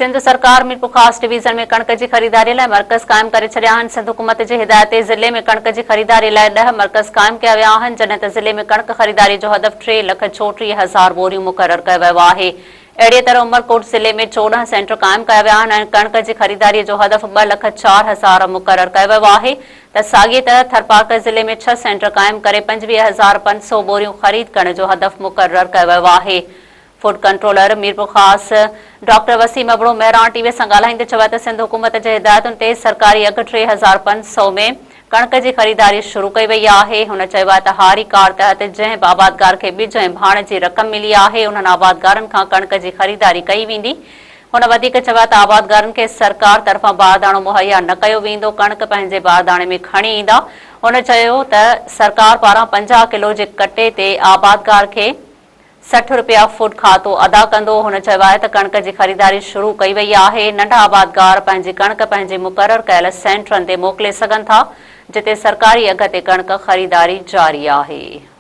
سنڌ سرڪار ميرپورخاص ڊويزن ۾ ڪڻڪ جي خريداري لاء مرڪز قائم ڪري ڇڏيا آهن، سنڌ حڪومت جي هدايت تي ضلعي ۾ ڪڻڪ جي خريداري لاء ڏهه مرڪز قائم ڪيا ويا آهن، جڏهن ته ضلعي ۾ ڪڻڪ خريداري جو هدف ٽي لک 34 هزار ٻوريون مقرر ڪيو ويو آهي. اهڙيء طرح عمرڪوٽ ضلعي ۾ 14 سينٽر قائم ڪيا ويا آهن ۽ ڪڻڪ جي خريداري جو هدف ٻه لک 4000 مقرر ڪيو ويو آهي ته ساڳيء طرح ٿرپارڪر ضلعي ۾ ڇهه سينٽر قائم ڪري 25,500 ٻوريون خريد ڪرڻ جو هدف مقرر ڪيو ويو آهي. Food controller Mirpurkhas doctor Waseem Abro Mehran T V سان ڳالهائيندي چيو ته سنڌ حڪومت جي هدايتن تي سرڪاري اگهه 3500 ۾ ڪڻڪ جي خريداري شروع ڪئي وئي آهي. هن چيو آهي ته هاري ڪارڊ تحت جنهن به آبادگار کي ٻج ۽ ڀاڻ جي رقم ملي آهي انهن آبادگارن کان ڪڻڪ جي خريداري ڪئي ويندي. هن وڌيڪ چيو آهي ته آبادگارن کي سرڪار طرفان بارداڻو مهيا نه ڪيو ويندو ڪڻڪ پنهنجي بارداڻي ۾ کڻي ايندا. هن چيو ته سرڪار پاران 50 ڪلو جي ڪٽي تي آبادگار کي 60 رپيا فوڊ کاتو ادا ڪندو. هن چيو آهي ته ڪڻڪ جي خريداري شروع ڪئي وئي آهي، ننڍا آبادگار پنهنجي ڪڻڪ پنهنجي مقرر ڪيل سينٽرن تي موڪلي سگهن ٿا، جتي سرڪاري اگهه تي ڪڻڪ خريداري جاري آهي.